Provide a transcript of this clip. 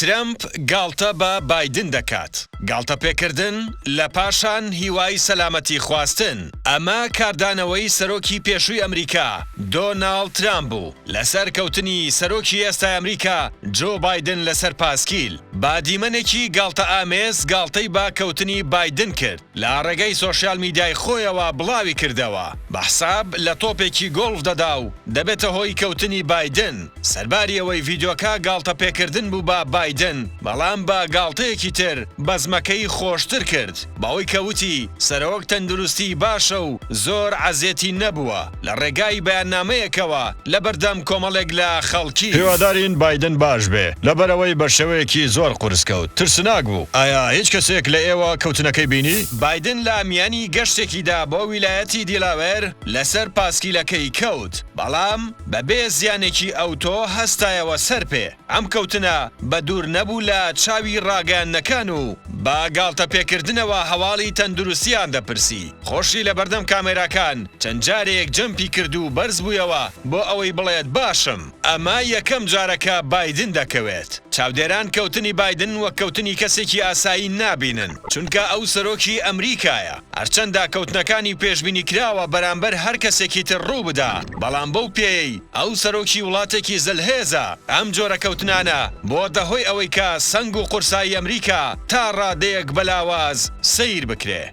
ترەمپ گاڵتە بە بایدن دەکات. گاڵتەپێکردن، لە پاشان هیوای سەلامەتی خواستن، ئەمە کاردانەوەی سەرۆکی پێشووی ئەمریکا، دۆناڵد ترامپ بوو لەسەر کەوتنی سەرۆکی ئێستای ئەمریکا، جۆ بایدن لەسەر پاسکیل. بە دیمەنێکی گاڵتەئامێز گاڵتەی بە کەوتنی بایدن کرد، لە ڕێگەی سۆشیال میدیای خۆیەوە بڵاوی کردەوە، بە حساب لە تۆپێکی گۆڵف دەدا و دەبێتە هۆی کەوتنی بایدن. سەرباری ئەوەی ڤیدیۆکە گاڵتەپێکردن بوو بە بایدن، بەڵام بە گاڵتەیەکی تر بەزمەکەی خۆشتر کرد بەوەی کە وتی سەرۆک تەندروستی باشە و زۆر عەزێتی نەبووە لە ڕێگای بەیاننامەیەکەوە لەبەردەم کۆمەڵێک لە خەڵکی. هیوادارین بایدن باش بێ، لەبەرئەوەی بەشێوەیەکی زۆر قورس کەوت، ترسناک بوو. ئایا هیچ کەسێک لە ئێوە کەوتنەکەی بینی؟ بایدن لە میانی گەشتێکیدا بۆ ویلایەتی دیلاوێر لەسەر پاسکیلەکەی کەوت، بەڵام بەبێ زیانێکی ئەوتۆ هەستایەوە سەر پێ. ئەم کەوتنە بە دوور نەبوو لە چاوی ڕاگەیاندنەکان و بە گاڵتەپێکردنەوە هەواڵی تەندروستیان دەپرسی. خۆشی لەبەردەم کامێراکان چەند جارێک جەمپی کرد و بەرزبوویەوە بۆ ئەوەی بڵێت باشم. ئەمە یەکەم جارە کە بایدن دەکەوێت. چاودێران کەوتنی بایدن وەک کەوتنی کەسێکی ئاسایی نابینن، چونکە ئەو سەرۆکی ئەمریکایە. هەرچەندە کەوتنەکانی پێشبینیکراوە بەرامبەر هەر کەسێکی تر ڕووبدا، بەڵام بەو پێیەی ئەو سەرۆکی وڵاتێکی زلهێزە، ئەم جۆرە کەوتنانە بۆتە هۆی ئەوەی کە سەنگ و قورسایی ئەمریکا تا ڕادەیەک بە لاواز سەیر بکرێ.